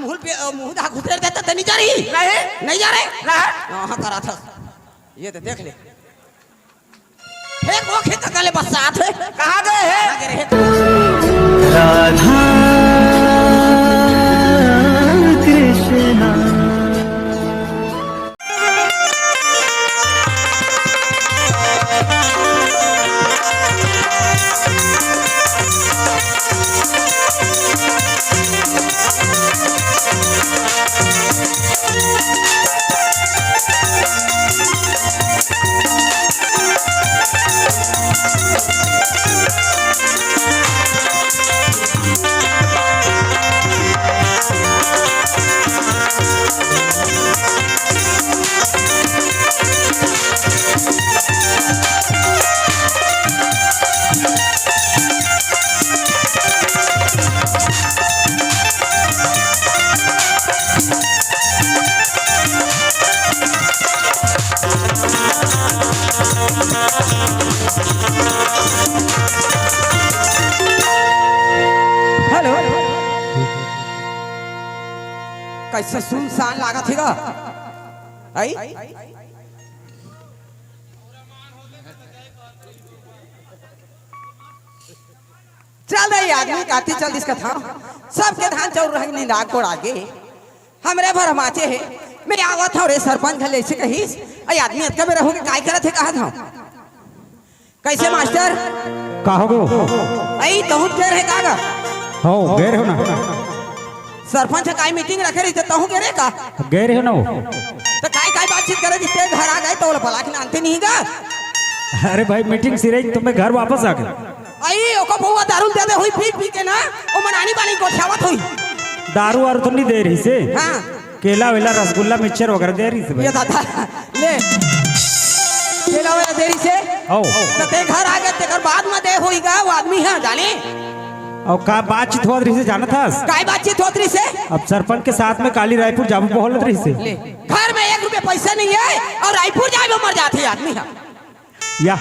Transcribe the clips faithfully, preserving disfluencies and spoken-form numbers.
मुंह पे, अ, मुंह दा घुसेर देता त नहीं जा रही। नहीं। नहीं जा रहे। नहीं। हाँ, हाँ, करा था। ये तो देख ले। फेंक वो खेत का ले बस साथ है। कहाँ गए हैं? कहाँ गए हैं? राधा कृष्णा। हेलो, कैसे सुनसान लागत हे गा? आई? चल रे आदमी, काती चल दिस कथा। सबके धान चाउर रंग निंदा कोड़ागे। हमरे भर माचे हे। मैं आवत हूँ रे सरपंच घर ले से कहिस। अई आदमी अतका बेरा होगे काय करत हे कहत हूँ। कैसे मास्टर? का होगे? अई तहूँ फेर हे का गा? हो, गए रहो ना। सरपंच ह काय मीटिंग रखे रहिस त तहूँ गे रे का? गए रहे ना वो। त काय काय बातचीत करे रहिस ते घर आ गए त ओला बला के लानते नहीं गा? अरे भाई मीटिंग सिरे तो मैं घर वापस आ गया। अई ओको पौवा दारू दे दे होही पी पी के ना, ओमन आनी बानी गोठियावत होही। दारू वारू तो नहीं दे रहिस हे। हाँ। केला वेला रसगुल्ला मिक्सचर वगैरह दे रहिस हे भाई। ये दादा, ले। केला वेला दे रहिस हे? हो। त ते घर आ गए तेकर बाद में दे होही गा वो आदमी ह जाने। अउ का बातचीत होत रहिस हे, जानत हस? काय बातचीत होत रहिस हे? अब सरपंच के साथ में काली रायपुर जाबो बोलत रहिस हे। ले, घर में एक रुपया पैसा नहीं है और रायपुर जाए में मर जात हे आदमी ह। या,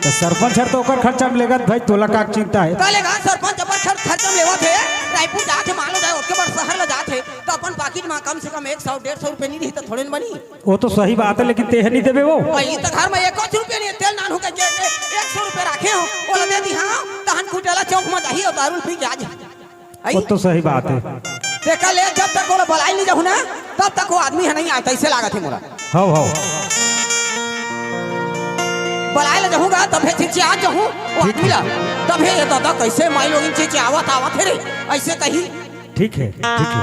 त सरपंच हर तो ओकर खर्चा में लेगत भाई, तोला का चिंता हे? त लेगा सरपंच अपन खर्च, खर्चा में लेवत हे, रायपुर जात हे, मान लो जाए, ओतके बड़ शहर ला जात हे, त अपन पाकिट में कम से कम एक सौ डेढ़ सौ रुपया नहीं रही त थोड़े न बनी। वो तो सही बात हे, लेकिन तेह नहीं देबे वो। भाई, त घर में एको रुपया नहीं हे, तेल नानहू के, के, के एक सौ रुपया राखे हो, ओला दे दिहा, तहन कुटेला चौक में जाही अउ दारू पी के आ जाही। आई? वो तो सही बात हे। तेकर ले जब तक ओला बलाए नहीं जाहू ना, तब तक वो आदमी ह नहीं आए, तइसे लागत हे मोला। हव, हव। बलाए ला जाहूँ गा, तभे चिचियात जाहूँ, वो आदमी ला। तभे ये दादा कइसे माई लोगिन चिचियावत आवत हे रे, अइसे कही। ठीक हे, ठीक हे।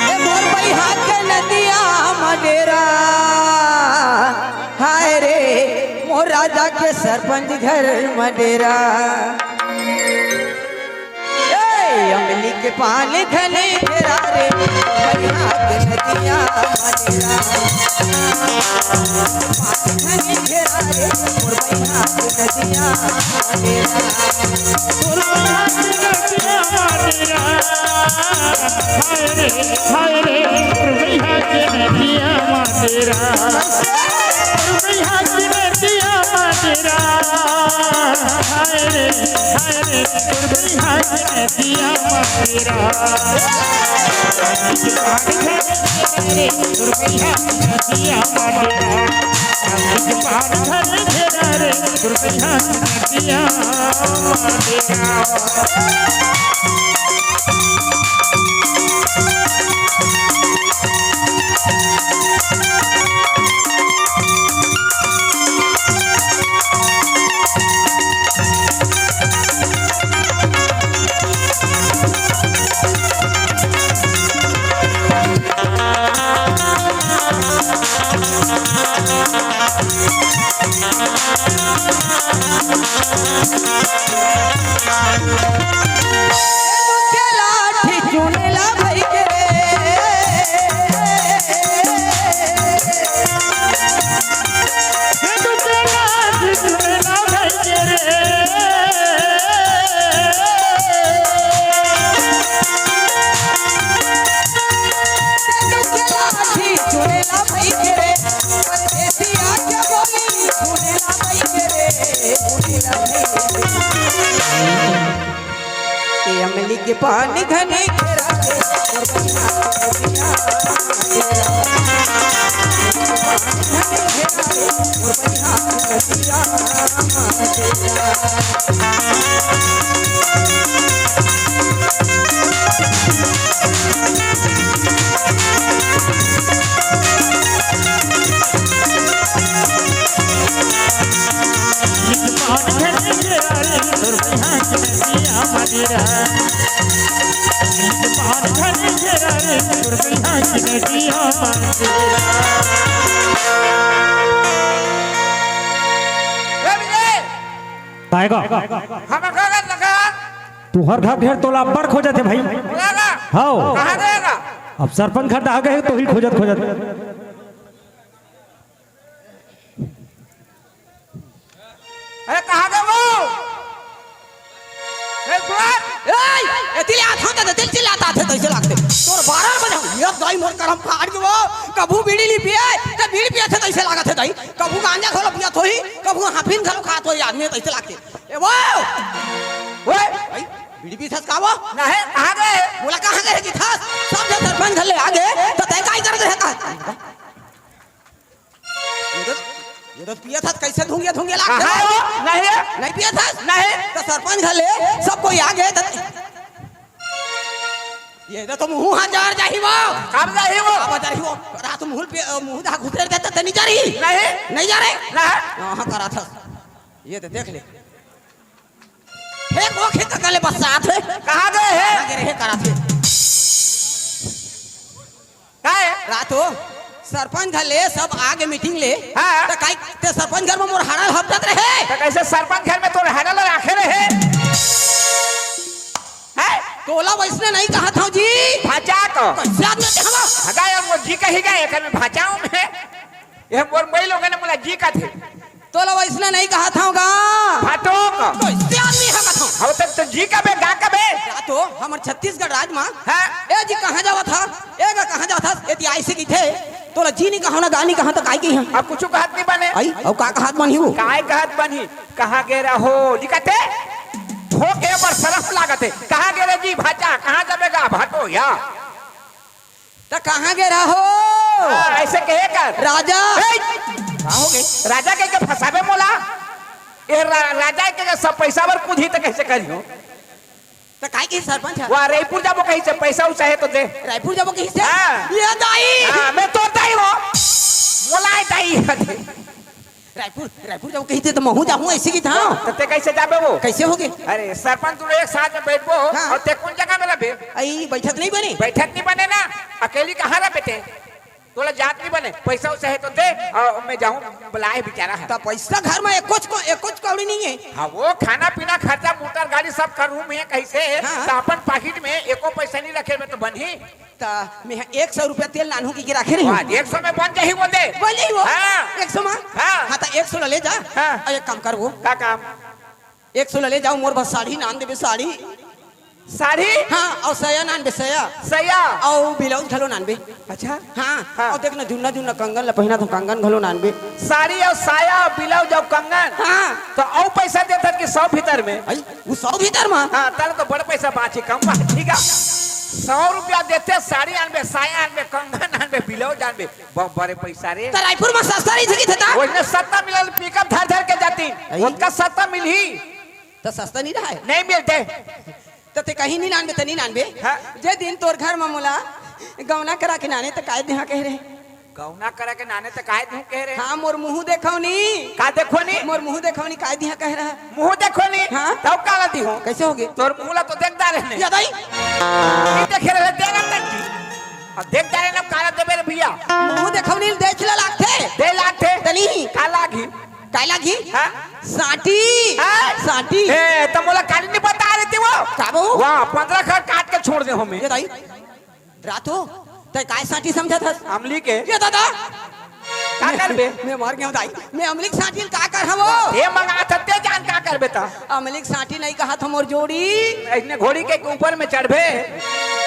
ए मोर बइहा के नदिया म डेरा, हाय रे, मोर राजा के सरपंच घर म डेरा। ए, अमली के पान घने घेरा रे, बइहा के नदिया म डेरा। पान घने घेरा रे, मोर बइहा के नदिया म डेरा। मोर बइहा के नदिया म डेरा। हाय रे, हाय रे, मोर बइहा के नदिया म डेरा। मोर बइहा के नदिया म डेरा। हाय रे, हाय रे, तोर बइहा के नदिया म डेरा। तोर बइहा के नदिया म डेरा। तोर बइहा के नदिया म डेरा। ए अमली के पानी घने घेरा दे, मोर बहिना के नदिया। पानी घने घेरा दे, मोर बहिना के नदिया। ए विजय, काय का? हम का कर लगा? तुहर घर ढेर तोला अब्बड़ खोजत हे भाई। बोला ना। हव। कहाँ गए ना? अब सरपंच घर डहा गए तो ही खोजत खोजत। अरे कहाँ गए वो? ए, सुन! ए, एती ले आत हूँ त दिल चिल्लात आथे तइसे लागथे। तोर बारह बजे हूँ, एक दाई मोर करम फाड़ के वो, कभू बीड़ी नी पिए, त बीड़ी पिए थे तइसे लागत हे दाई। कभू गांजा घलो पियत होही, कभू हाफिन घलो खात होही आदमी तइसे लागथे। ए वो! ओए! भाई, बीड़ी पीथस का वो? नहीं, कहाँ गए? बोला कहाँ गए कि थस? सब जब सरपंच घर ले आ गए, त तय काई करत रहे का? ये तो, ये तो पियत हस, कइसे धुंगिया धुंगिया लागथे? कहाँ हो? नहीं। नहीं पियत हस? नहीं। त सरपंच घर ले सब कोई आ गए, त ये तो, तो मुँह हाथ जार जाही वो। कब जाही वो? अब जाही वो। रात मुँह पे, मुँह दा घुसेर देता त नहीं जा रही। नहीं। नहीं जा रहे? नहीं। हाँ, हाँ, करा था। ये तो देख ले। हे वो खेत का ले बस साथ है। कहाँ गए है? कहाँ गए रहे करा थे? का है? रातो सरपंच घर ले सब आगे मीटिंग ले। हाँ। त काई ते सरपंच घर में मोर हाड़ा हपटत रहे। त कइसे सरपंच घर में तोर हाड़ा ला राखे रहे? हैं? तोला वइसने नहीं कहा था जी। भाचा को। कइसे आदमी ते हवा? हगा यार, वो जी कही गए, एकर में भाचाओं में। ये मोर मई लोगन ने मोला जी कथे। तोला वइसने नहीं कहा था गा। फाटो को। कइसे आदमी हवा था? हव तक तो जी कबे, गा कबे। रातो हमर छत्तीसगढ़ राज मा। हाँ। ए जी कहाँ जावत हा? ए गा कहाँ जावत हा? ए ती आइसे कहिथे। तोला जी नहीं कहा ना, गा नहीं कहा त काय कही हम? अब कुछ कहत नहीं बने। आई, अब का कहत बनी हूँ? काय कहत बनी? कहाँ गे रहो? लिखते? ठोके पर सरफ लागत है। कहाँ गे रे जी भाचा? कहाँ जाबे गा भाटो या? त कहाँ गे रहो? हाँ, ऐसे कहे कर। राजा। ए! का हो गई? राजा के, के फंसाबे मोला? ए रा-, राजा के, के सब पैसा बर कूदी त कइसे करियो? त काय के सरपंच है? वाह, रायपुर जाबो कही से पैसा उसा है तो दे। रायपुर जाबो कही से? हाँ। ये दाई। हाँ, मैं तो दाई हो। मोला दाई है। रायपुर, रायपुर जाबो कही से तो महू जाहूँ ऐसे की था। त ते कइसे जाबे वो? कइसे होगे? अरे, सरपंच तू एक साथ में बैठबो हाँ। और ते कौन जगह में रहबे? आई बैठक नहीं बने? बैठक नहीं बने ना, अकेली कहाँ रहबे ते? तोला जात नहीं बने, पैसा उसा है तो दे, और मैं जाहूँ, बुलाए बेचारा है। त पैसा घर में एको च को, एको च कौड़ी नहीं है। हाँ, वो खाना पीना खर्चा, मोटर गाड़ी सब करूँ मैं कइसे? हाँ। त अपन पाकिट में एको पैसा नहीं रखे में तो बनही। त मैं एक सौ रुपया तेल लानहूँ की, की रखे रही हूँ। आज एक सौ में बन जाही वो दे। बन जाही वो? हाँ। एक सौ में? हाँ। हाँ, त एक सौ ला ले जा। हाँ। और एक काम कर वो। का काम? एक सौ ला ले जाओ, मोर बस साड़ी नान देबे, साड़ी। साड़ी? हाँ, और सया नान बे, सया। सया? और ब्लाउज घलो नान बे। अच्छा। हाँ, हाँ। और देख ना, जुन्ना जुन्ना कंगन ला पहिना तो कंगन घलो नान बे। साड़ी और साया, ब्लाउज और कंगन? हाँ। तो और पैसा देथस कि सौ भीतर में? आई, वो सौ भीतर में? हाँ, तब तो बड़ पैसा बाँची, कम बाँची गा। सौ रुपया देथे, साड़ी आनबे, साया आनबे, कंगन आनबे, ब्लाउज आनबे, ब-, बड़े पैसा रे। त रायपुर में सस्ता नहीं सकी था? ओइसने सस्ता मिलल, पिकअप धर धर के जाती। आई। ओतका सस्ता मिलही। त सस्ता नहीं रहा है? नहीं मिलते। त ते कहीं नहीं नानबे, त नहीं नानबे। हाँ। जे दिन तोर घर में मोला गौना करा के नाने त काय देहा कह रहे? गौना करा के नाने त काय देहूँ कह रहे? हाँ, मोर मुँह देखो नी। का देखो नी? मोर मुँह देखो नी, काय देहा कह रहा? मुँह देखो नी? हाँ। तब काला देहूँ? कइसे होगे? तोर मुँह ला तो देखदा रहे ने। या दाई। नहीं देखे रहे, देना तक की। अब देखदा रहे ना, काला देबे रे भैया। मुँह देखो नी, देख ला लागथे। दे लागथे। तनी। का लागी? काय लागी? हाँ? साटी। हाँ? साटी। ए, त मोला काली नहीं बता रही थी वो। का बहू? वाह, पंद्रह खर काट के छोड़ दे हमें। ये दाई, रातो, तै काय साटी समझत हस? अमली के। ये दादा। का करबे? मैं मर गया दाई। मैं अमली के साटी का कर हवो? ये मंगा था, ते जान का करबे त? अमली के साटी नहीं कहा था मोर जोड़ी। इतने घोड़ी के ऊपर में चढ़बे।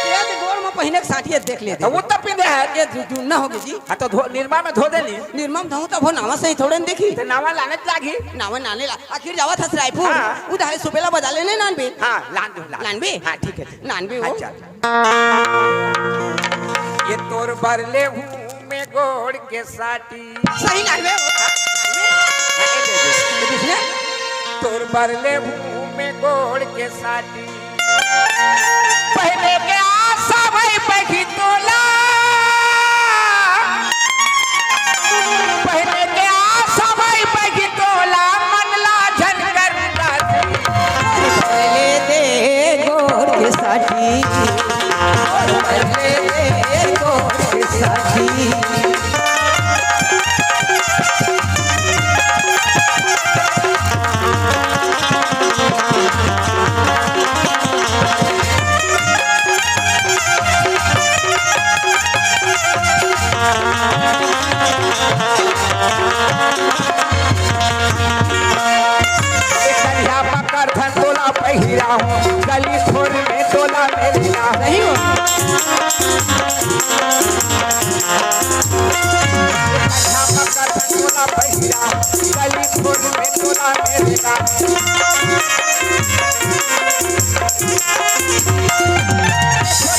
ये तो गोड़ में पहिने के साटी हे, देख ले, त वो तो पिंधे हे। ये जु-, जुन्ना होगे जी। हाँ, तो धो, निरमा में धो देली। निरमा में धोहूँ तभो नावा सही थोड़े न देखी। त नावा लाने त लागही। नावा लाने ला-, आखिर जावत हस रायपुर। हाँ। उधारे सुबेला बजा लेने नानबे। हाँ, लान दो, लान। लानबे? हाँ, ठीक हे, ठीक हे। नानबे वो। अच्छा। ये तोर बर ले हूँ मैं गोड़ के साटी। सही लानबे वो। हाँ, ये दे दे। ये किसने? तोर बर ले हूँ मैं गोड़ के साटी। पहले के आशा भई बही तोला, पहले के आशा भई बही तोला, मन ला झन कर राजी। पहले दे गोड़ के साटी, पहले दे गोड़ के साटी। एक तरिया पकड़ धन तोला पहिरा हूँ, गली खोर में तोला मेरी ना। सही हो। एक तरिया पकड़ धन तोला पहिरा, गली खोर में तोला मेरी ना।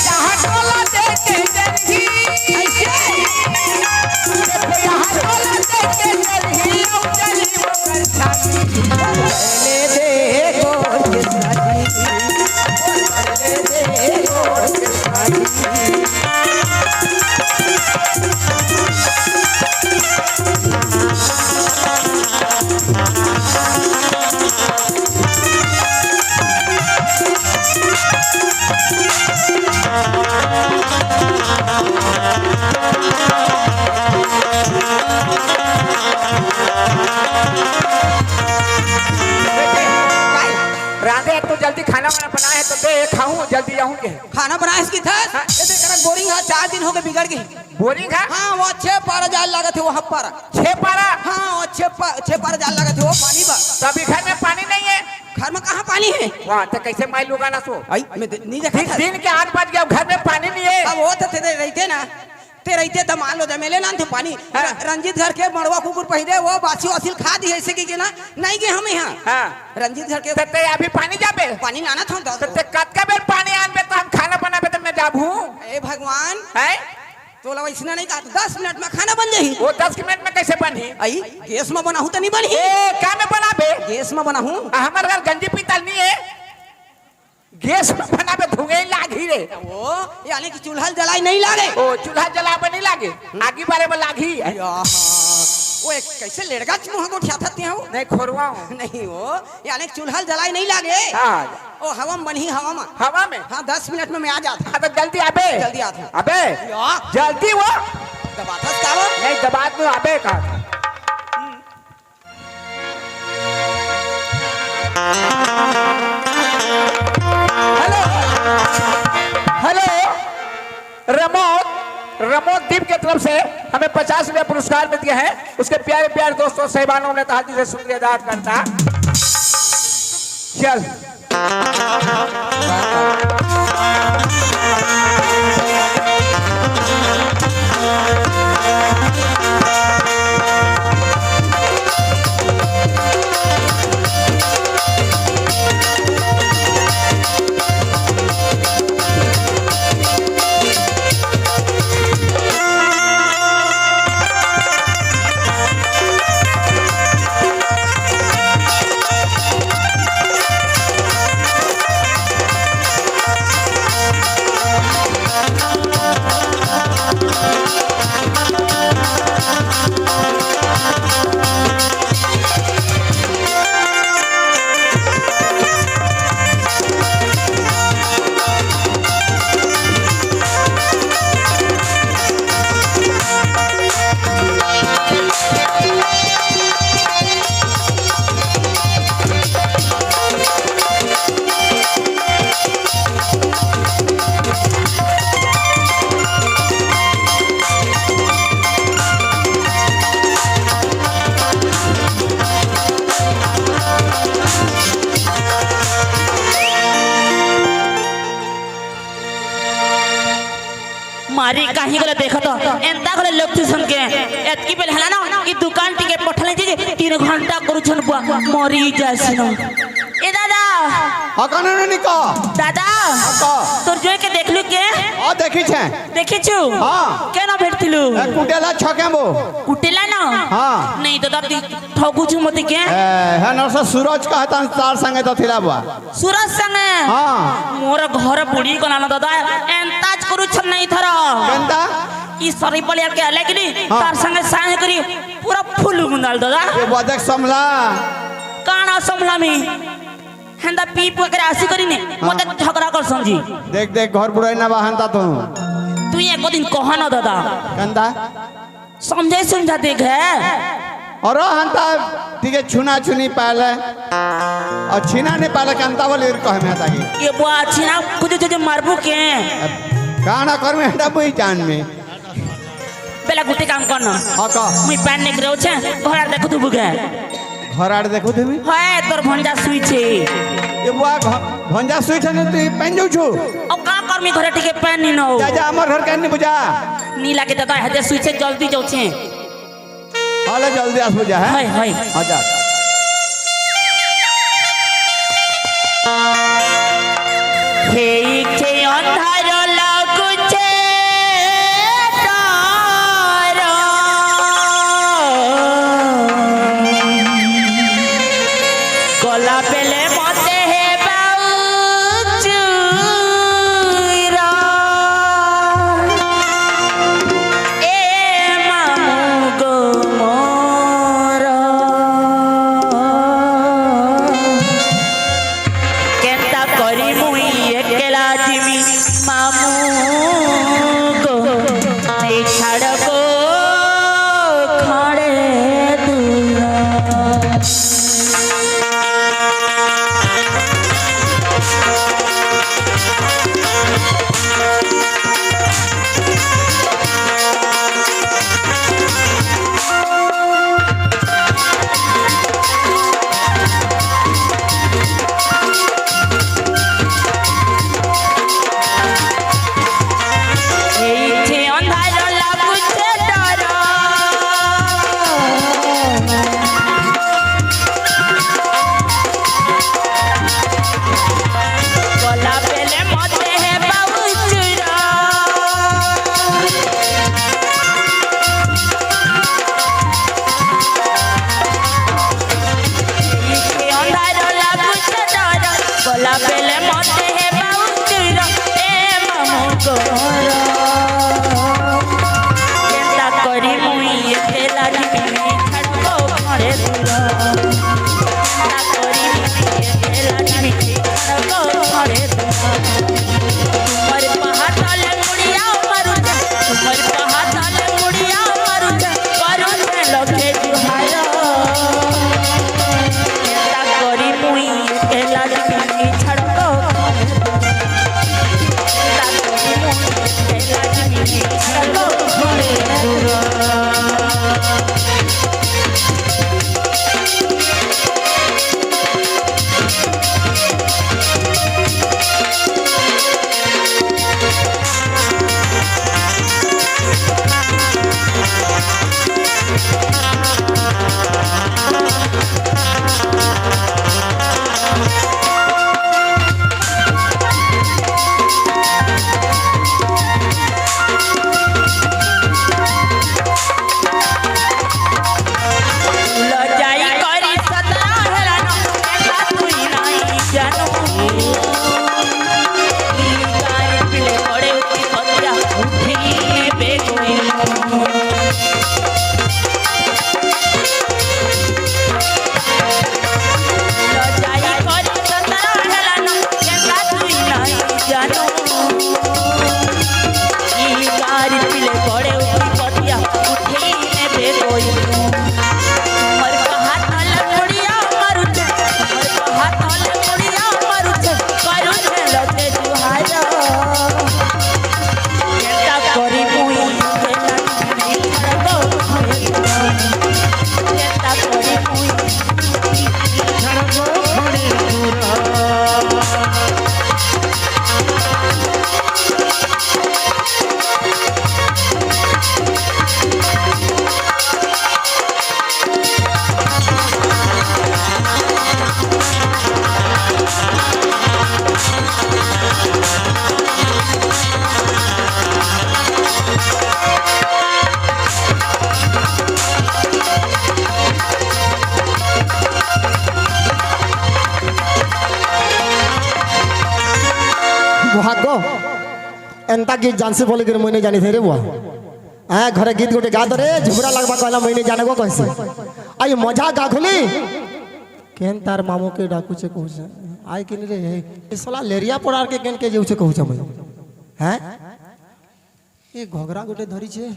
यहाँ टोला देखे जरही। ऐसे। यहाँ टोला देखे जरही, अब जरही वो कर छाती। पहले दे गोड़ के साटी। पहले दे गोड़ के साटी। राधे, तू जल्दी खाना वाना बनाए हे त दे, खाहूँ, जल्दी आहूँ के। खाना बनाए हस किथस? हाँ। ए दे, करा बोरिंग हे, चार दिन होगे बिगड़ गे। बोरिंग हे? हाँ, वो छे पारा जाल लागत हे, वो हप पारा। छे पारा? हाँ, वो छे पा-, छे पारा जाल लागत हे, वो पानी बर। त अभी घर में पानी नहीं हे? घर में कहाँ पानी हे? वाह, त कैसे माई लुगाना सो? आई, मैं दे-, नहीं देखा दिन, था। दिन के आठ बज गया, घर में पानी नहीं हे। अब वो तो तेरे रहते ना, ते रहते त मान लो, जमेले ना थे पानी। हाँ। र-, रंजीत घर के मड़वा कुकुर पहिरे, वो बासी वासी ल खा दिहे, ऐसे कि, कि ना, नहीं गे हम यहाँ। हाँ। रंजीत घर के त ते अभी पानी जाबे? पानी लाना था, दस त ते कतका बेर पानी आनबे, त हम खाना बनाबे, त मैं जाबू। ए भगवान। हैं? तोला वैसना नहीं कहा, दस मिनट में खाना बन जाही। वो दस मिनट में कैसे बनही? आई, गैस में बनाहूँ त नहीं बनही। ए, का में बनाबे? गैस में बनाहूँ। आ, हमर घर गंजी पीतल नहीं हे। गैस में बनाबे, धुएँ लागही रे। ओ, यानी कि चूल्हा ल जलाई नहीं लागे। ओ, चूल्हा जलाबे नहीं लागे, आगी बारे में लागही। या, ओ, एक कैसे लेड़गा मुँह गोठियाथस ते हो? नहीं, खोरवा हूँ। नहीं हो, यानी चूल्हा ल जलाई नहीं लागे। हाँ। ओ, हवा में बनही, हवा में। हवा में? हाँ, दस मिनट में मैं आ जात हूँ। हाँ, त जल्दी आबे। जल्दी आत हूँ। अबे, या। जल्दी वो। दबाथस का वो? नहीं, दबात नहीं, आबे का। Hello, hello. रमोद, रमोद दीप के तरफ से हमें पचास रुपया पुरस्कार मिल गया है। उसके प्यारे प्यारे दोस्तों, साहिबानों, हमने तहे दिल से शुक्रिया अदा करता। चल। मारी काहे गले देखत, एंता गले लोग तू सुन के, एतकी बेल हला ना, ई दुकान टिके पठले जी, तीन घंटा करू छन बुआ, मरी जासिन। ए दादा। हाँ, कानून नहीं कह। दादा। हाँ, कह। तोर जोई के देखलू के? हाँ, देखी छे। देखी छु? हाँ। केना भेटतिलू? ए, कुटेला छके बो। कुटेला ना? हाँ। नहीं दादा, ती ठगू छु मती के? ए, है ना, से सूरज कहता तार संगे तो थिला बुआ। सूरज संगे? हाँ। मोर घर बुड़ी कोना ना दादा, एंताज करू छन नहीं थरा। केंता? ई सरी पलिया के लेकिन हाँ। तार संगे साय करी पूरा फुल गुंदाल दादा। ए बुआ देख समला। काना समला मी? हेंदा पी पकड़े आसी करी ने, हाँ। मते झगड़ा कर समझी। देख, देख, घर बुड़ाई ना बा हंता तो। तू एको दिन कहा ना दादा। केंता? समझे समझा देख है। और हंता ठीक है, छुना छुनी पाले। और छीना नहीं पाले, केंता बोले कह में ताकि। ए बुआ छीना कुछ जो, जो मारबू के। काना कर में हंता बुई जान में। बेला गुटे काम कर ना। हाँ, कह। मुई पेन निकरे छे, घर आड़ देखो तू बुगे। घर आड़ देखो तू भी? है, तोर भंजा सुई छे। ए बुआ, घ-, भंजा सुई छे ने तू पेन जाऊ छु? ओ का कर मी घरे टिके पेन नी नो। जा, जा, हमर घर के नी बुझा। नी लागे दादा, हेते सुई छे, जल्दी जाऊ छे। हाले जल्दी आस बुझा, है? है, है। हाँ, जा। हे इच्छे अंधार लागू छे तारा। गला बेले मते हे बाऊ चूरा। ए मामू गो मोर। केंता करी मुई एकला जिमी मामू गो, नहीं छाड़ गो खड़े दूर। एंता गीत जानसे बोले के मुई नहीं जानी थे रे बुआ। हाँ, घरे गीत गोटे गा दो रे, झुमरा लगबा कहला मुई नहीं जाने को कैसे। आई मजा गाखुली। केन तार मामू के डाकू छे कहू छे। आय कि नहीं रे, ये साला लेरिया पड़ार के केन के जेऊ छे कहू छे मुई। हैं? ये घोघरा गोटे धरी छे।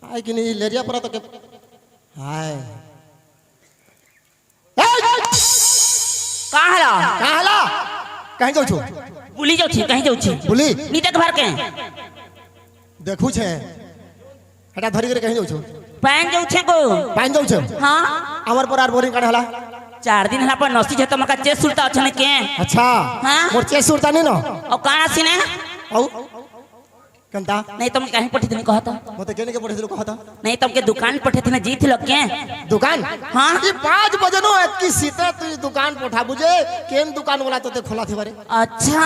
आय कि नहीं, लेरिया पड़ा तो के। हाय। ए! कहाँ हला? कहाँ हला? कहीं जाऊ छो? बुली जाऊ छी, कहीं जाऊ छी। बुली? नी देख भर के। देखू छे। हटा धरी करे कहीं जाऊ छो? पाइन जाऊ छे को। पाइन जाऊ छे? हाँ। अमर पर आर बोरिंग काढ़े हला? चार दिन हला पर नसी छे तो मका चेस सुलता छे के। अच्छा। हाँ? मोर चेस सुलता नहीं ना? और कहाँ सी ने? औ? कंता? नहीं, तुम कहीं पठी नहीं कहता। मत केने के पठी कहता। नहीं, तुमके दुकान पठे थे ना, जीत लोग के। दुकान? हाँ। ये पाँच बजे नो, इतकी सीते तू ये दुकान पठा बुझे, केन दुकान वाला तो ते खोला थे बारे। अच्छा,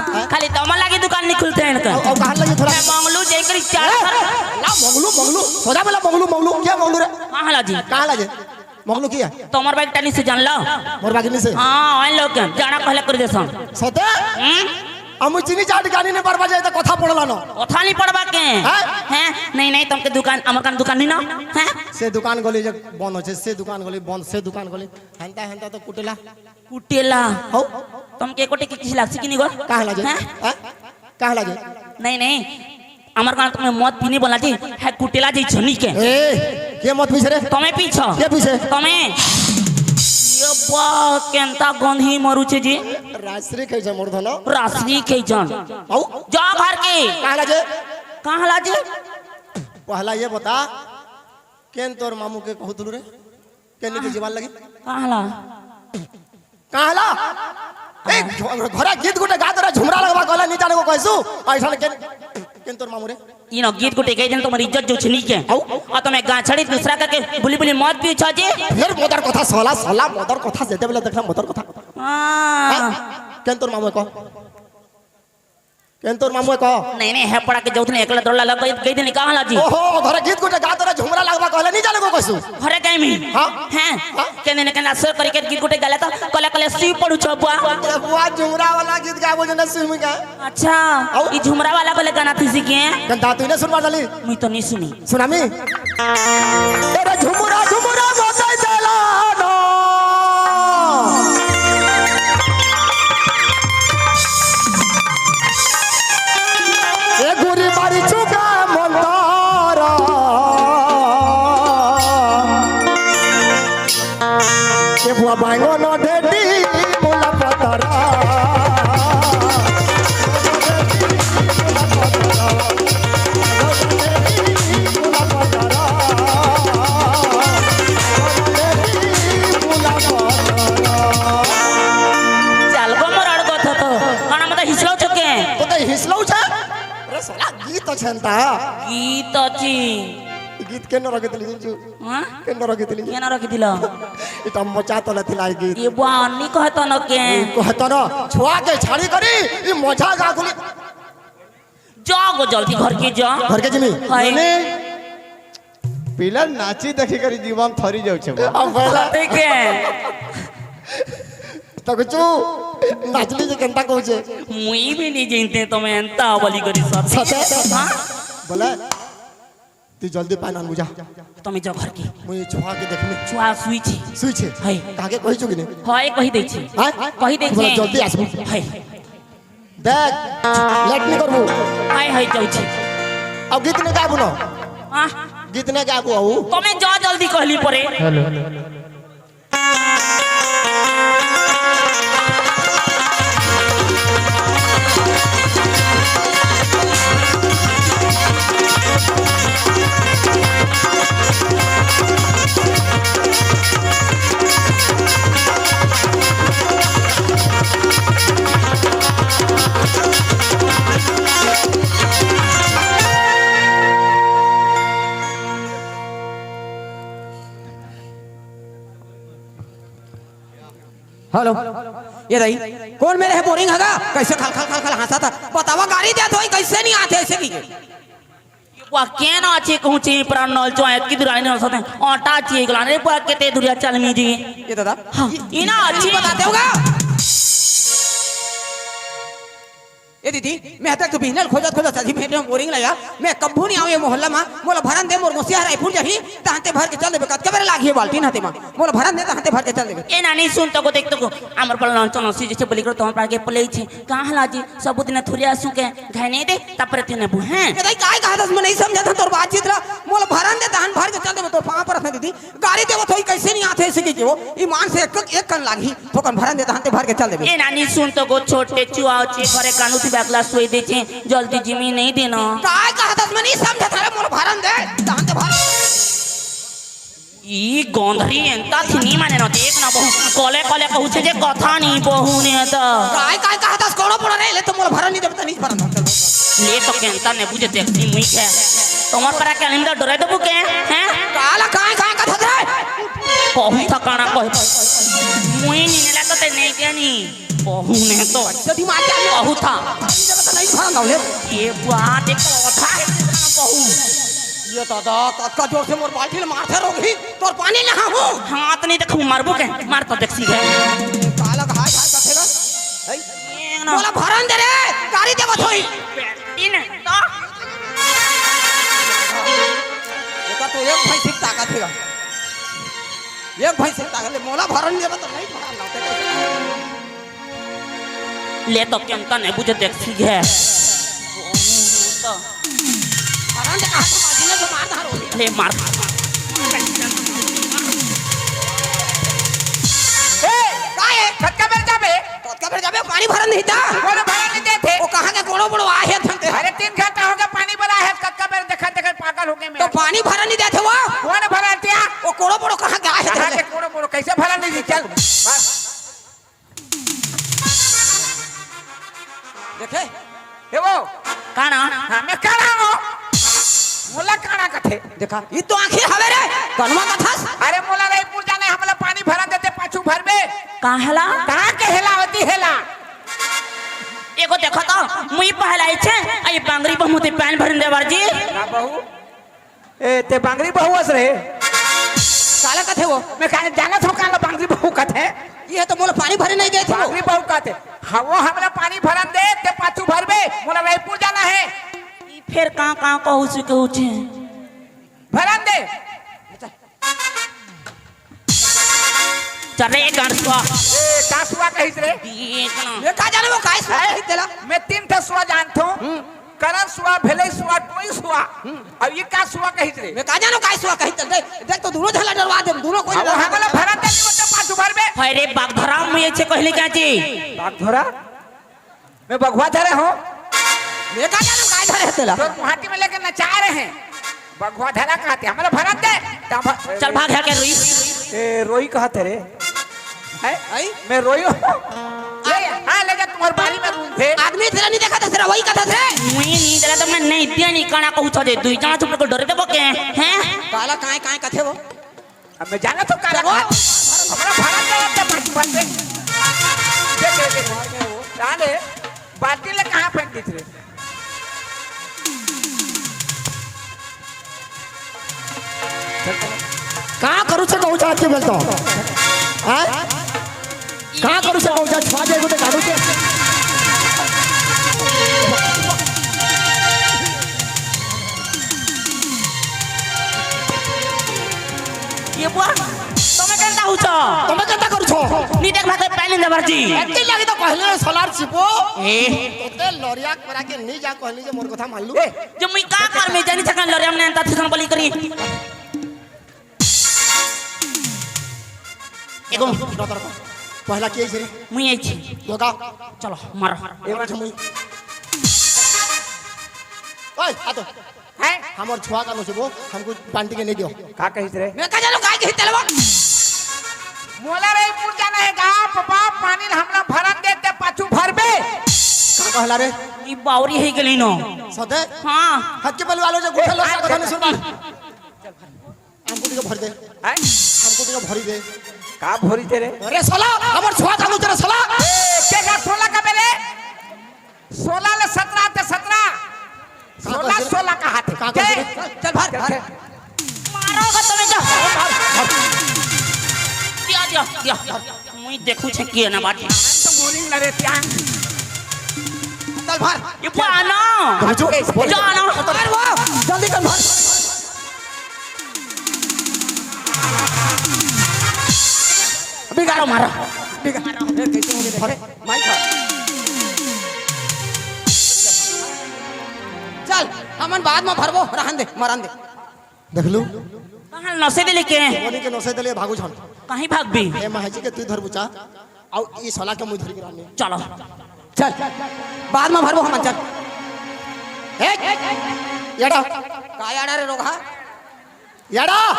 हैं? खाली तमा लागी दुकान नहीं खुलते हैं इनका। और, और कहाँ लगी थोड़ा? मैं मंगलू जय करी चार ए, सर। ला मंगलू, मंगलू, सोजा बोला मंगलू, मंगलू, क्या मंगलू रे? कहाँ ला जी? कहाँ ला जी? मंगलू किया? तोमर बाइक टानी से जान लो। मोर बाइक नहीं से? हाँ, आइन लोग के, जाना कहले कर दे सन। सते? हम्म? हम चीनी चाट गानी ने बरबा जाए तो कथा पड़ला न। कथा नहीं पड़बा के? हैं? हैं? नहीं, नहीं, तुमके दुकान, अमर कान दुकान नहीं ना? हैं? से दुकान गली जे बंद होचे, से दुकान गली बंद, से दुकान गली। हंता, हंता तो कुटेला। कुटेला। हौ? तुमके कोटे की किसी लागसी कि नहीं गो? कहाँ लाजे? हैं? हैं? कहाँ लाजे? नहीं, नहीं। अमर कान तुम्हें मौत पीने बोला जी, है कुटेला जी छनी के। ए, के मौत पीछे रे? तुम्हें पीछे। के पीछे? तुम्हें। ये बा, केंता गंधी मरुचे जी। रासरी खाई जा मोर धन। रासरी खाई जान। हौ? जा घर के। कहाँ लाजे? कहाँ लाजे? पहला ये बता, केन तोर मामू के कहतलू रे? केन के जीवन लगी? कहाँ ला? कहाँ ला? ए, घ-, घरे गीत गुटे गा दे रे, झुमरा लगबा कहले, नहीं जाने को कैसू? ऐसा केन, केन तोर मामू रे? इनो गीत गुटे गई दिन तुम्हारी इज्जत जो छनी के। हौ? और तुम्हें गाछड़ी दूसरा करके बुली बुली मौत पीछा जे। फिर मोदर कथा सोला, सोला मोदर कथा जेते बेले देखला मोदर कथा। हाँ। हाँ? केन तोर मामू को? केन तोर मामू को? नहीं, नहीं, है पड़ा के जौत ने एकला दौड़ला लग गई, गई दिन कहाँ ला जी? ओहो, घरे गीत गुटे गा दे रे, झुमरा लगबा कहले, नहीं जाने को कैसू? घरे गई मी। हाँ? हैं? हाँ? केने ने केना सर करी के गीत गुटे गाले तो कले कले सी पड़ू छो बुआ। ए बुआ, झुमरा वाला गीत गाबो जे ना सुन का। अच्छा, हौ? ई झुमरा वाला बोले गाना थी सीखे? गंदा तू ने सुनवा डाली। मुई तो नहीं सुनी। सुनामी? तेरे झुमरा झुमरा बताई देला ना। ए गोरी मारी चुका मंदारा। ए बुआ बांगो नो ढेडी मुला पतरा। चाल गो मोर अड़गो थो तो। कणा मत हिसलो छके। तो ते हिसलो छे? अरे साला गीत छे ता। गीत अछि। गीत केन रखितली जुंजू? हाँ? केन रखितली? केन रखितिल? इटा मचा तले थिला गीत। ये बानी कहत न के। कहत न, छुआ के छाड़ी करी, ई मजा गागुली। जा गो जल्दी घर के जा। घर के जिमी। हाय। नहीं, पिला नाची देखी करी जीवन थरी जाऊ छे बा। अब पहला ठीक है। तो कुछ नाचली जे केंता कहू छे। मुई भी नहीं जानते तो मैं एंता बोली करी सब। सच है? हाँ? बोला, तू जल्दी पानी आन बुझा। तो मैं जा घर के। मुई छुआ के देखनी। छुआ सुई छी। सुई छे? हाय। काके कही चुकी नहीं? हाय, कही दे छी। हाँ? कही दे बोला, छी। जल्दी आसबू। हाय। देख, लेट नहीं करबू। हाय, हाय, जाऊ छी। अब गीत नहीं गाबू ना। हाँ। गीत नहीं गाबू आऊ। तो मैं जा जल्दी कहली परे। हेलो। हेलो, ये रही। कौन मेरे है बोरिंग हगा? कैसे खल खल खल खल हंसा था? बतावा, गाड़ी दे तो कैसे नहीं आते ऐसे की? वाह, केना अच्छे कहूँ ची प्राण नल चो, एतकी दूर आने वाला साथ है। आटा ची एक लाने पर केते दूरिया चल मी जी। ये दादा। हाँ। इना अच्छी बताते होगा। ए दीदी, मैं हतक तो बिहनल खोजत खोजत सजी भेंटे बोरिंग लगा। मैं कभू नहीं आऊँ ये मोहल्ला मा। मोला भरन दे, मोर गोसिया रायपुर जाही, तहन ते भर के चल देबे। कतका बेर लागही बाल्टी न ते मा? मोला भरन दे, तहन ते भर के चल देबे। ए नानी, सुन तो को, देख तो को, अमर पल लौंचो लौंसी जैसे बलिकरो तोहर पार के पले छे। कहाँ हला जी, सबूत ने थुरिया सु के घने दे, तब पर तीन बुहे। ए दाई, काय कहा दस, मैं नहीं समझा था तोर बातचीत ला। मोला भरन दे, तहन भर के चल देबे। तोर पाँव परत हँव दीदी, गारी देवत होही, कइसे नहीं आथे अइसे कहिके वो, ईमान से एक, एक कन लागही, थोकन भरन दे, तहन ते भर के चल देबे। ए नानी, सुन तो गो, छोटे चुआ उची घरे कानू थी बगला सोई दे छे, जल्दी जिमी नहीं देना। काय कहा दस, मैं नहीं समझा था रे, मोला भरन दे, तहन ते भर। ई गोंधरी एंता थी नहीं माने ना, देख ना बहू, कले कले कहू छे जे कथा नहीं बहू ने तो। काय, काय कहा दस, कोनो पड़ा नहीं, ले तो मोला भरन नहीं देबे, तो नहीं भरन दे, चल। ले तो केंता ने बुझे देखती मुई के। तोमर परा के अनिंदा डरे देबू के, हैं? काला काय, काय कथा रे? कहू था काना कहे। मुई नी नेला तो ते नहीं के नी। कहू ने तो। जदी मार के आने कहू था। जब तो नहीं भरन दे, ले। ये बात एक कथा है, कहू। ये दादा, कतका जोर से मोर बाल्टी ले मारथे रोगही, तोर पानी नहा हूँ। हाथ नहीं देखू, मारबू के, मार तो देख सीधे। काला घाय घाय कथे ला। हैं? ये ना। मोला भरन दे रे, गारी देवत होही। तीन तो। एकर तो एक भैंसी के ताकत हे। एक भैंसी के ताकत ले, मोला भरन देबे तो नहीं भरन लाते। ले तो केंता नहीं बुझे देख सीधे। तो। भरन दे कहा तो बाजी ने जो मार धारो। ले मार। ए, काय है? कतका बेर जाबे? कतका बेर जाबे? पानी भरन नहीं था। कोनो भरन नहीं देथे। वो कहाँ के कोनो बड़ो आहे धनते। अरे तीन घंटा हो गया पानी भरा है, कतका बेर देखा देखा पागल हो गए मैं। तो पानी भरन नहीं देथे वो। कौन भरन दिया? वो कोनो बड़ो कहाँ के आहे कहाँ धनते। के कोनो बड़ो? कैसे भरन नहीं दी? चल। बस। देखे? ए वो। काना? हाँ, मैं काना हूँ। मोला काना कथे। देखा, ई तो आँखी हवे रे, कनवा कथस। अरे मोला रईपुर जाना है, हमला पानी भरन देते पाछू भरबे। काहेला? कहाँ के हेला होती हेला? एगो देखो तो, मुई पहलाई छे, आई बांगरी बहुमती पानी भरन देवर जी। ना बहू। ए, ते बांगरी बहू अस रे। काला कथे वो? मैं काहे जानत हूँ काला बांगरी बहू कथे? ये तो मोला पानी भरे नहीं देत वो। बांगरी बहू कथे। हाँ, वो हमला पानी भरन दे, ते पाछू भरबे, मोला रईपुर जाना है। ई फेर का, का कहू से कहू छे? भरन दे। चल रे, गांड सुआ। ए, का सुआ कहिस रे? ये का? मैं का जाने वो काय सुआ हैं? कहिस तेला? मैं तीन ठो सुआ जानत हूँ। हम्म। करन सुआ, भेलई सुआ, टोई सुआ। हम्म। अब ये का सुआ कहिस रे? मैं का जानो काय सुआ कहिस तेला? देख, देख तो दोनों झला डरवा दे, दोनों कोई अब डरवा हमला दे। भरन दे, नहीं बच्चा पाछू भरबे। हाय रे, बागधरा, मुई ऐसे कहले क्या जी? बागधरा? मैं बघवा धरे हूँ। मैं का जानूं काय धरे हे तेला? तोर मुहाटी में लेके नचा रहे हैं। बघवा धरा कहते, हमला भरन दे। तब चल भाग यहाँ के रोई। ए, रोई कहते रे। हैं? आई? मैं रोई हूँ। ले, हाँ, ले जा, तुम्हारे बारी में रूम थे। आदमी तेरा नहीं देखा था, तेरा वही कथा थे। मुई नहीं तेरा तो मैं नहीं दिया नहीं काना कहू छे, दुई जना चुप को डरे देबो के, हैं? काला काय, काय कथे वो? अब मैं जाना तो काला चलो। हमारा भाड़ा का लगता है पाँच रुपये। दे, दे, दे। कहाँ ले? बाल्टी ले कहाँ फेंक दी थे? का करू छे कहू छे आज के बेल तो? हैं? का करू छे कहू छे? छुआ जाए को तो काटू छे। ये बुआ, तमे केंता होछ? तमे केंता करू छो? नी देख भागे पानी देवर जी। एते लागी तो कहले सोलार छिपो। ए। तोते लरिया करा के नी जा कहली जे मोर कथा मान लू। ए। जे मुई का कर में जानी छकन लरिया में अंता थिसन बली करी। एगो। पहला के छे? मुई आई छी। योगा। चलो, मारो। एगो छे मुई। ओए, आ तो। हैं? हमर छुआ का नोचबो, हमको बांटी के नहीं दियो। का कहिस रे? मैं का जानो काय कहिस तेलवा? मोला रईपुर जाना है गा, पापा, पानी हमला भरन दे ते पाछू भरबे। का कहला रे? ई बावरी हे गेली नो। सदे? हाँ। हक के बलवा लो जे गुठल लो, ए, कथा नहीं सुनबा। हमको दियो भर दे। हैं? हमको दियो भरी दे। का भरी दे रे? अरे साला, हमर छुआ का नोच रे साला। ए, के का सोला का बेले? सोला ले सतरा ते सतरा। का सोला, कह दे? सोला का हाथ है। का कह दे? चल, चल, भाग, भाग। मारो का तमे जा। दिया, दिया, दिया। मुई देखू छे किए ना बात। तो बोरिंग लगे क्या? चल भर। ये पाना। भर जो, बोल। जा ना। भर वो, जल्दी कर भर। बिगाड़ो मारा। बिगाड़ो। ए, कैसे हो गए? भर। माई खा। चल, हमन बाद में भरबो, रहन दे, मरन दे। देख लू। कहाँ नसे दे लेके? बोनी के नसे दे ले भागू झन। कहीं भागबी? ए महजी के तू धर बुचा। आउ ई सोला के मुंह धर के रानी। चलो। चल। बाद में भरबो हमन चल। ए, याड़ा। का याड़ा रे रोगहा? याड़ा।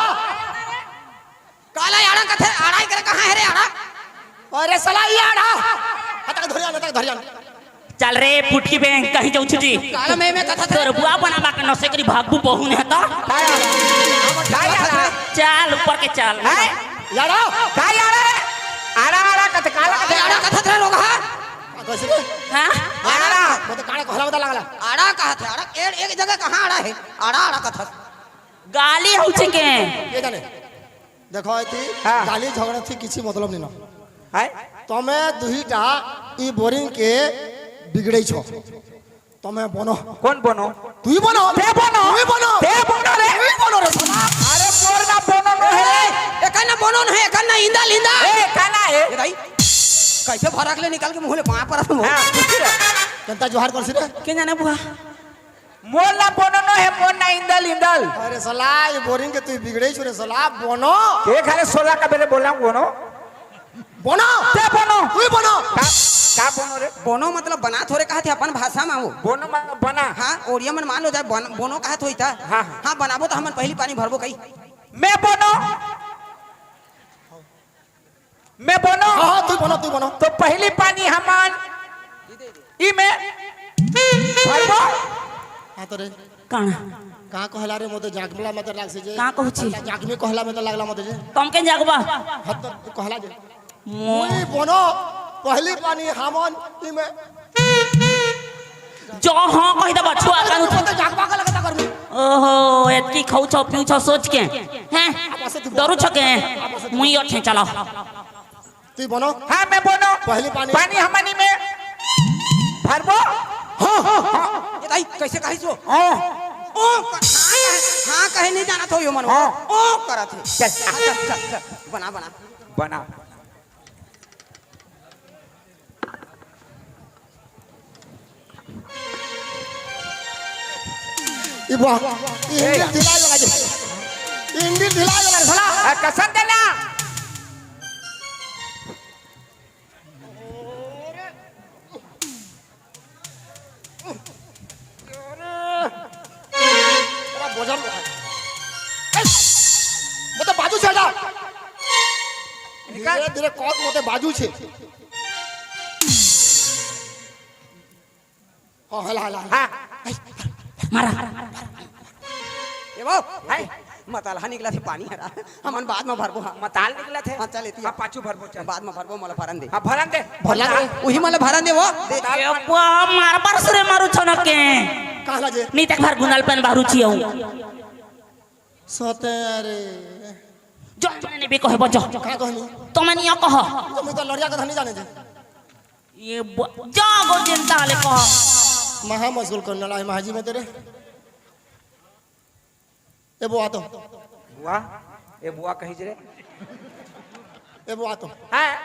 काला याड़ा कथे, आड़ा ही करे कहाँ है रे आड़ा? अरे साला याड़ा। हटक धरियान, हटक धरियान। चल रे पुटकी बे, कहीं जाऊ छुटी। काला मैं, मैं कथा था। तोर बुआ बना बाके नसे करी भागबू बहू ने हता। का याड़ा? का याड़ा? चल ऊपर के चल। हैं? याड़ा? का याड़ा रे? आड़ा, आड़ा कथे, काला कथे। याड़ा कथा था लोग, हाँ? कैसे रे? हाँ? आड़ा। मैं तो काला कहला बता लागला। आड़ा कहा था, आड़ा, एक, एक जगह कहाँ आड़ा है? आड़ा, आड़ा कथा। गाली हौ छे के? ये जाने। देखो, एती हाँ। गाली झगड़ा थी किसी मतलब नहीं ना। है? तमे दुहीटा ई बोरिंग के बिगड़े छो। तमे बनो। कौन बनो? तू ही बनो। ते बनो। तू ही बनो। ते बनो रे। तू ही बनो रे। अरे मोर ना बनो न है। एकर ना बनो न है, एकर ना इंदल, इंदल। ए, का ना है? ए दाई, कैसे भरक ले निकाल के मुंह ले पाँव पर रखूं? हाँ, कुछ रे। जनता जोहार कर सी रे। के जाने बुआ? मोर ला बनो न हे, मोर ना इंदल, इंदल। अरे साला, ये बोरिंग के तू बिगड़े छु रे साला, बनो। के घरे सोला का बेरे बोला बनो? बनो। ते बनो। तू ही बनो। का, का बनो रे? बनो मतलब बना थोरे कहा थे अपन भाषा में वो। बनो मतलब बना। हाँ, ओड़िया मन मान लो जाए, बन, बनो कहा थोई था। हाँ, हाँ। हाँ, बनाबो तो हमन पहली पानी भरबो कही। मैं बनो। मैं बनो। हाँ, हाँ, तू बनो, तू बनो। तो पहली पानी हमन ई में भरबो। हाँ, तो रे। कहाँ? कहाँ कहला रे, मोते जागमला मत लाग से जे। कहाँ कहू छी? जागमी कहला मत लागला मत जे। तुम के जागबा? हाँ, तो तू कहला जे। मो- मुई बनो, पहली पानी हमन ई में। जो हाँ कहि देबा, छुआ कानू। मोते जागबा का लगता कर में। ओहो, एतकी खाऊ छो, पीऊ छो सोच के। हैं? डरू छो के? मुई अठे चलो। तू बनो। हाँ, मैं बनो। पहली पानी। पानी हमनी में भरबो। हाँ, हाँ, हाँ। ये दाई, कैसे कहिस वो? हाँ। ओ, क-, हाँ कहे, हाँ कहे नहीं जाना था यो मन। हाँ। ओ, करत है। चल। हाँ, चल, चल, चल, बना, बना। बना। ई बुआ, ई ए। इंडिल ढिला वाला जे। ई इंडिल ढिला वाला साला। ए, कसम देना। अरे, बड़ा वजन बा। ए, मतलब बाजू से हटा। निकाल। धीरे धीरे कौन मोते बाजू छे। हाँ, हला, हला, हला। हाँ। मारा। ए बाबू, हाय। मताल हा निकला थे पानी हरा। हमन बाद में भरबो हा। मताल निकला थे? हाँ, चल एती। हाँ, पाछू भरबो, चल। बाद में भरबो, मोला भरन दे। हाँ, भरन दे। भरन दे। उही मोला भरन दे वो। दे। ए बुआ, मार बार सुरे मारू छनक के। कहला जे। नी तक भर गुनाल पेन बारू छियौ। सते रे। जो मैंने भी कहे बजो। का कहनी? तो मैंने यो कहो। तो मैं तो लड़िया कथा नहीं जाने जे। ये ब-, जागो जनता ले कहो। महा मशगूल करने ला है महाजी में तेरे। ए बुआ तो। बुआ? ए बुआ कही जे रे? ए बुआ तो। हाँ।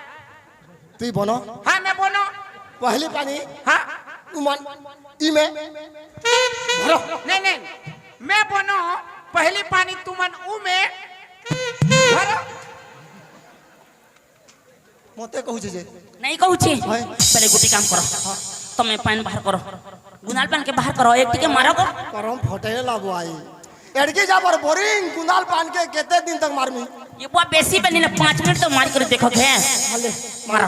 तू ही बनो। हाँ, मैं बनो। पहली पानी। हाँ। उमन। ई में। भरो। नहीं, नहीं। मैं बनो। पहली पानी तुमन ऊ में। भरो। मोते कहू छे जे। नहीं कहू छे। हाय। पहले गुटी काम करो। हाँ। तमे पानी बाहर करो। गुनाल पान के बाहर करो, एक टिके मारो को। करम फटे ला बुआई। एड़के जा पर बोरिंग गुनाल पान के केते दिन तक मारमी? ये बुआ बेसी बनी ना, पाँच मिनट तो मार कर देखो के। हले। मारो।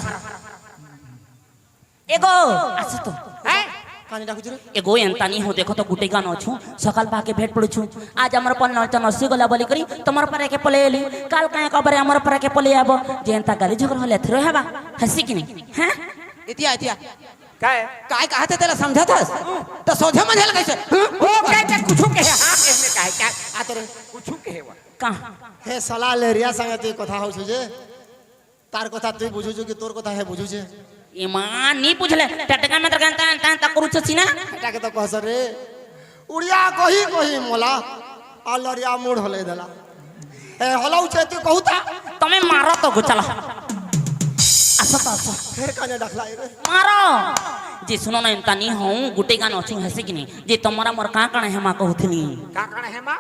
एगो, अच्छा तो। हैं? कानी डाकू जुरे? एगो एंतानी हो, देखो तो गुटे गानो छु, सकाल पाके भेंट पड़ू छु। आज हमर पन नौचन अस्सी गोला बोली करी, तमर परे के पले एली, काल काहे कबरे हमर परे के पले आबो, जे एंता गाली झगड़ा होले थरो हवा, हंसी कि नहीं? हैं? इतिया, इतिया। काय? काय कहा थे तेला समझा था? तो सोझे मंझे लगे से। ओ, काय, काय, कुछू कहे, हाँ, कहे में काय, काय? आ तो रे। कुछू कहे वा। कहाँ? हे साला लेरिया संगे तू कथा हो छुजे। तार कथा तू बुझू छु कि तोर कथा हे बुझू छे? एमा नी पूछले, टटका में तरका ता, ता, ता करू छसी ना। बेटा के तो कहस रे, उड़िया कही कही मोला, आ लरिया मुड़ होले देला। ए, होलो उचे तू कहू ता? तमे मारो तो गुचला। असो तो असो। फेर काने डखला रे। मारो। जे सुनो ना, इनता नी हूँ, गुटे गान अच्छी हंसे कि नहीं? जे तुम्हारा मोर का कण है माँ कहू थी नी? का कण है माँ?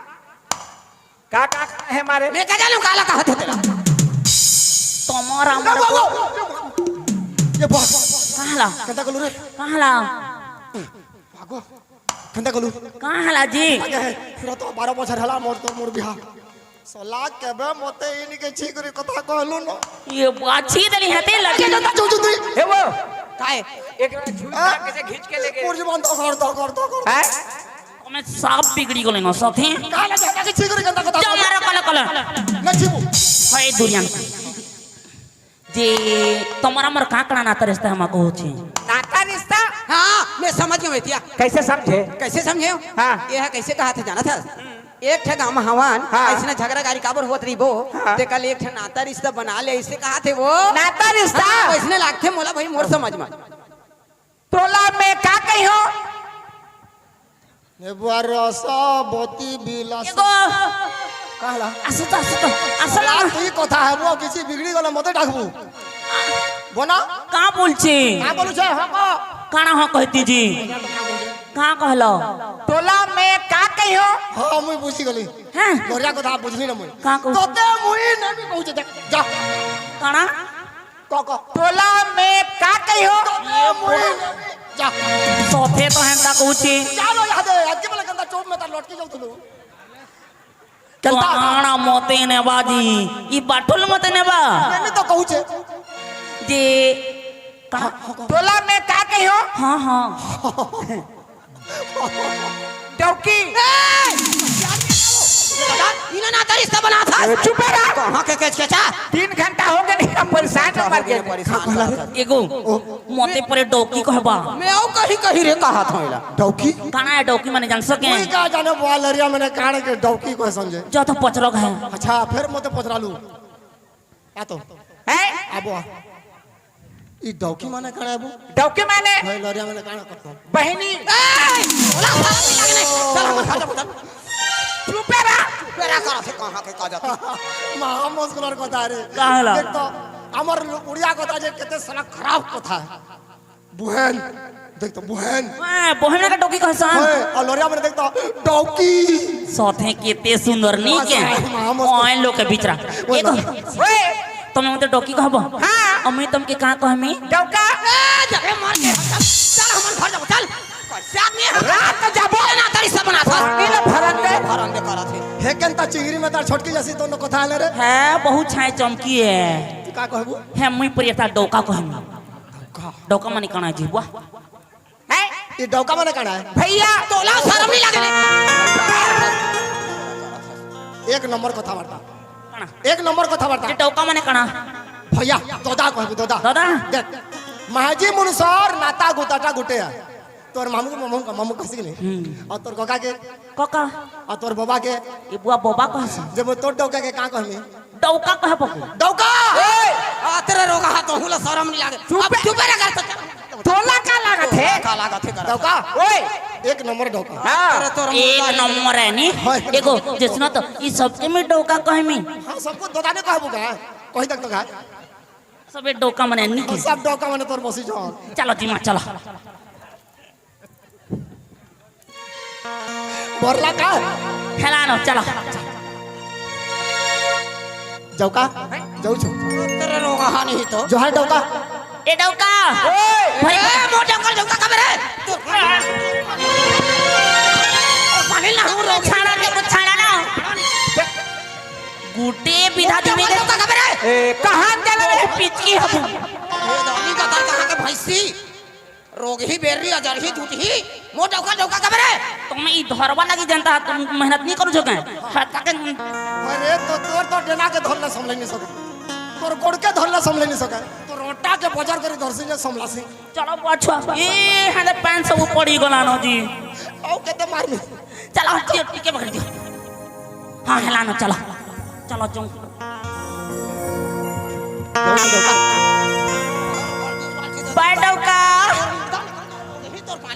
का, का, का है मारे? मैं का जानू काला कहत हे तेला? तुम्हारा ए, मोर वो, को वो, ये बस। कहला? कहता कलू रे। कहला? भागो। कहता कलू। कहला जी? आगे है। फिर तो बारह बजर हला मोर तो मोर बिहा। सोला के बे मोते इनके छीकरी कथा कहलू न। ये बाछी देली हते लगे। आगे कहता चुचु दी। ए वो। काय? एक छुई हाँ? कैसे खींच के लेके? मोर जीवन तो कर, तो कर, तो कर। हैं? ओमे साफ बिगड़ी गेलै न सथी। काला जाता के छीगरी गंदा कथा। जा मारो काला काला। न छीबू। हे दुरियान। जे तुम्हारा मोर का कड़ा नाता रिश्ता हम कहू छी। नाता रिश्ता? हाँ, मैं समझ गयो भैया। कैसे समझे? कैसे समझे हो? हाँ। ये है कैसे कहा थे जाना था? एक ठे गाँव में हवन, हाँ। ऐसने झगड़ा गारी काबर होत रही वो, हाँ। ते कल एक ठे नाता रिश्ता बना ले, ऐसे कहा थे वो। नाता रिश्ता? हाँ, वैसने लागथे मोला भाई मोर समझ में। तोला मैं का कहियो? नेबुआ रस बोती बिलास। एगो। कहला? असत, असत, असला। तू ही कथा है वो किसी बिगड़ी गला मते डाकबू। बोना? का बोलछी? का बोलू छे? हाँ को। काना हाँ कहती जी? का कहलो? तोला मैं का कहियो? हाँ, मुई बुझी गली। हैं? लोरिया कथा बुझली ना मुई। का कहू? तोते मुई नहीं भी कहू छे, देख, जा। काना? क, क। तोला मैं का कहियो? ये बोल। जा। सोफे तो हेंता कहू छी। जा लो याद है, आज के वाला गंदा चौक में ता लौट के जाओ तुम। केंता? काना मोते ने बाजी, ई बाटुल मोते ने बा। मैं तो कहू छे। जे का? तोला मैं का कहियो? हाँ, हाँ। डौकी। ए! दादा, इन्हें नाता रिश्ता बना था। ए, चुप रहा। कहाँ के केच केचा? तीन घंटा हो गए नहीं, हम परेशान हो मर गए। परेशान हो गए। एगो, ओ। मोते परे डौकी कहबा। मैं आओ कहीं कहीं रे कहा था इला। डौकी? काना है डौकी माने जान सके? कोई का जाने बुआ लरिया मैंने कान के डौकी को समझे। जो तो पचरक है। अच्छा, फिर मोते पचरा लू। आ तो। हैं? आबो आ। ई डौकी माने काना आबो? डौकी माने? भाई लरिया माने काना कत्तो। बहिनी। ए! बोला सारा भी लगने। चल, हम घर जाबो, चल। चुपे रह। चुपे रह, करा से कहाँ के का जाती? महा मुस्कुरार कथा रे। का होला? देख तो, हमर उड़िया कथा जे केते साला खराब कथा है। बुहेन। देख तो, बुहेन। हाँ, बोहना का डौकी कहसन। ओए, और लोरिया में देख तो, डौकी। सोथे केते सुंदर नी के। महा मुस्कुरार। ओए लोग के बिचरा। ओए, एगो, ओए। तुम तो डौकी कहबो? हाँ। अम्मी तुम के कहाँ कहमी? डौका। ए, जबे मार के, चल, चल, हमन घर जाबो, चल। कैसे आदमी है? रात तो जाबो। ये ना तारी सब बना था। पानी ले भरन दे। भरन दे करा थे। हे केंता चिंगरी में तार छोटकी जैसी दोनों कथा ले रे। है, बहुत छाए चमकी है। तू का कहबू? है, मुई प्रियता डौका कहमी। डौका। डौका माने काना जी, वाह। हैं? ये डौका माने काना है? भैया, तोला शरम नहीं लगे? एक नंबर कथा वार्ता। काना? एक नंबर कथा वार्ता। ये डौका माने काना? भैया, दोदा कहबू, दोदा। दोदा? देख, महाजी मुनसर नाता गुताटा गुटे है। तोर मामू के मामू का मामू कहसी नहीं। हम्म। और तोर काका के? काका। और तोर बाबा के? ये बुआ बाबा कहसन। जब तोर डौका के का कहमी? डौका कहबो। डौका! ए, आ, तेरे रोगा हाथ तो हुला शरम नहीं लागे। चुप अब बे। चुप रह कर तो। तोला का लागत है? का लागत है कर? डौका? ओए! एक नंबर डौका। हाँ। अरे तोर एक मुंडा नंबर है नी। हाँ। एगो, जे सुनो तो, ई सबके में डौका कहमी। हाँ, सबको दोदा ने कहबो का? कही तक तो का? सबे डौका माने नी के। सब डौका माने तोर बसी जाओ। चलो जी माँ, चलो। बोरला का? हेलानो, चलो। डौका? जाऊ छु। तेरे रोगा हानि ही तो। जोहार डौका। ए डौका। ओए! भाई, ए, मोर डौका, डौका कब रे? पानी ना हो रो। छाड़ा रे, कुछ छाड़ा ना। गुटे विधा मोर डौका, दिमे दे। डौका कब रे? ए, कहाँ चले रे? पिचकी हबू। ये दानी का दर कहाँ के भैंसी? रोगही बेर्री अजरही धुटही, मोर डौका डौका कबरे। तुम ई धरवा लगी जनता, तुम मेहनत नहीं करू छो के? हत्ता के अरे तो तोर तो डेना के धरले संभले नहीं सके। तोर गोड़ के धरले संभले नहीं सके। तोर रोटा के बजार करी धरसी जे संभलासी। चलो पाछो। ए, हने पैंट सब पड़ी गला न जी। औ केते मार में। चलो, हट दियो, टिके पकड़ दियो। हाँ, हेला न, चलो। चलो, चलो।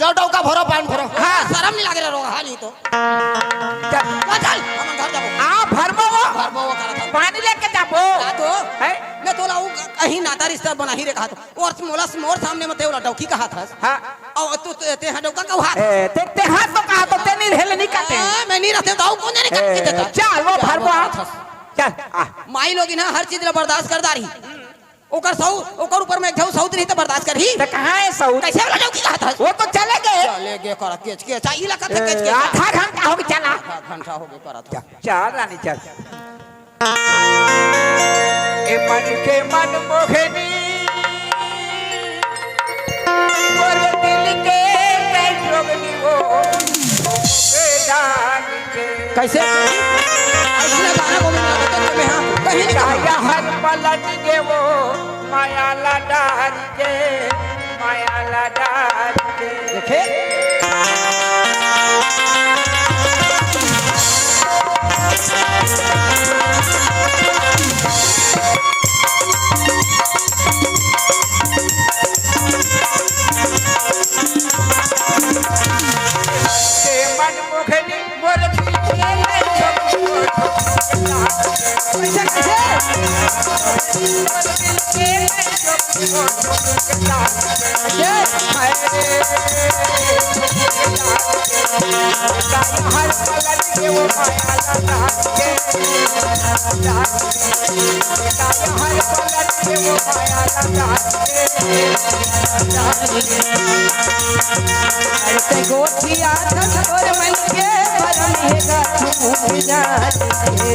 जाओ, डौका भरो, पान भरो। हाँ। शरम नहीं लागे रे, रोगहा नहीं तो। चल। चल, चल, हम घर जाबो। आ, भरबो वो। भरबो वो करत हन। पानी लेके जाबो। का तो? हैं? मैं तोला उ कहीं नाता रिश्ता बनाही रे कहा तो। और मोला, मोर सामने में ते ओला डौकी कहा था। हाँ। और तू, ते, ते हाँ डौका कहत हस। ए, ते, ते हाँ तो कहा तो, ते नहीं हेले नहीं कहते। हाँ, मैं नहीं रहते तो कोन जाने का ए, के देता। चल, वो चल, भरबो वो आ। करत हस। चल, आ। माई लोग इन्हा हर चीज ला बर्दाश्त कर डारही। ओकर सऊ, ओकर ऊपर में एक झऊ सऊत रही त बर्दाश्त करही। त कहाँ हे सऊत? कैसे वाला डौकी कहत हस? वो तो चले गे। चले गे करत केच केच। आ, ई ला कथे केच केच। आधा घंटा हो गे चला। आधा घंटा हो गे करत हस। चल, चल रानी, चल। ए मन के मन मोहनी, मोर दिल के मैं जोगनी वो, के जान के। कैसे? ऐसने गाना गोविंद ला बता दे, हाँ, कहीं नहीं गाया। हर पलट के वो माया ला डार के, माया ला डार के। देखे? के मन मोहनी मोर दिल के कैसे, कैसे? गोठिया था तोर मन के भरम हे गा झूठ जान के।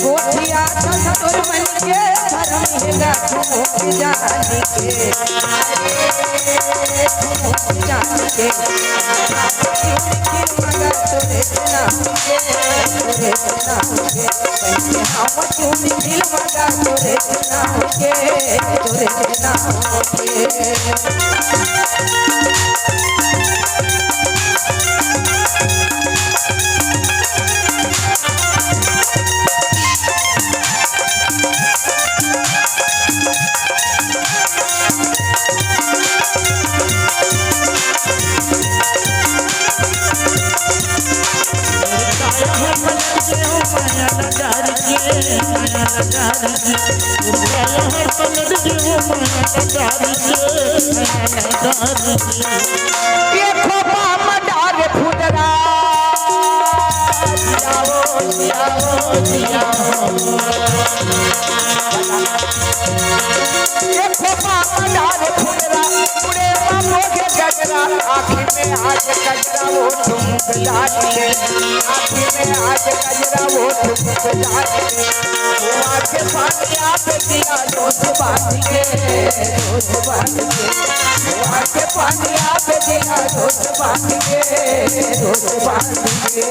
गोठिया था तोर मन के भरम हे गा झूठ जान के। झूठ जान के। मगर तोरे नाम के, तोरे नाम के। हम चुन दिल मगा तोरे नाम के, तोरे नाम के। ये खोपा मडार फुदरा, जियाओ, जियाओ, जियाओ। ये खोपा मडार फुदरा, उड़े बाबो के गजरा, आँखी में आज गजरा वो ठुमक डाल के, आँखी में आज गजरा वो ठुमक डाल के। कुआँ के पानी आप दिया दोस्त बांध के, दोस्त बांध के। कुआँ के पानी आप दिया दोस्त बांध के, दोस्त बांध के।